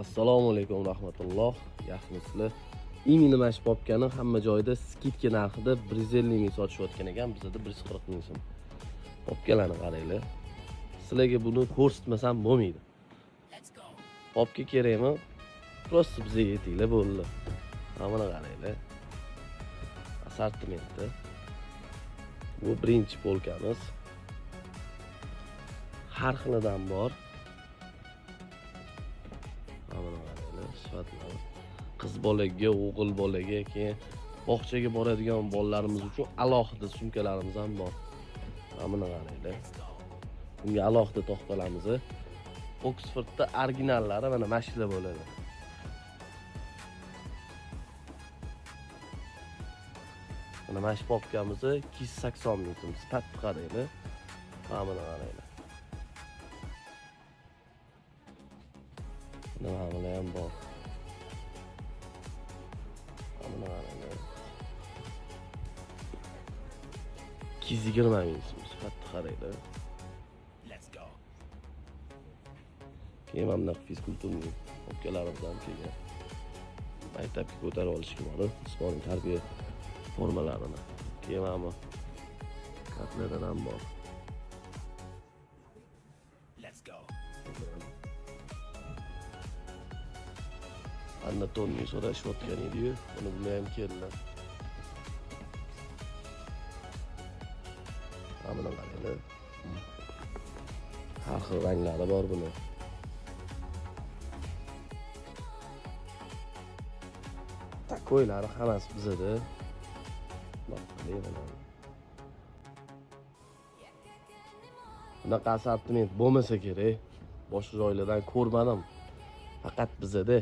Assalomu alaykum rahmatulloh. Yaxshimisizlar? Именно mana shu papkani hamma joyda skidka narxida 150 ming sotishayotgan ekan, bizada 140 ming so'm. Papkalarni qaranglar. Sizlarga buni ko'rsatmasam bo'lmaydi. Papka kerakmi? Просто bizga yetinglar bo'ldi. Mana buni qaranglar. Assortimenti. Bu birinchi polkamiz. Har xilidan bor. Mana buni qaranglar, sifatlari. Qiz bolaga, o'g'il bolaga, keyin bog'chaga boradigan bolalarimiz uchun alohida sumkalarimiz ham bor. Mana buni qaranglar. Bunga alohida to'xtalamiz. Oxfordda originallari mana shular bo'ladi. Mana shu papkamizni 280 ming so'm. Sifatni qaranglar. Mana buni qaranglar. Mana bular ham bor. Mana buni qaranglar. 220 ming so'm. Sifatni qaranglar. Keyin mana bunaqa fizkulturniy papkalarimiz ham kelgan. Maktabga ko'tarib olishga borib, jismoniy tarbiya formalarini. Keyin mana bu kotledan ham bor. Anatomiya so'rashayotgan edi-yu, buni bular ham keldi. Mana buni qaranglar. Har xil ranglari bor buni. Takoylari hammasi bizada. Bunaqa assortiment bo'lmasa kerak. Boshqa joylardan ko'rmadim. Faqat bizada.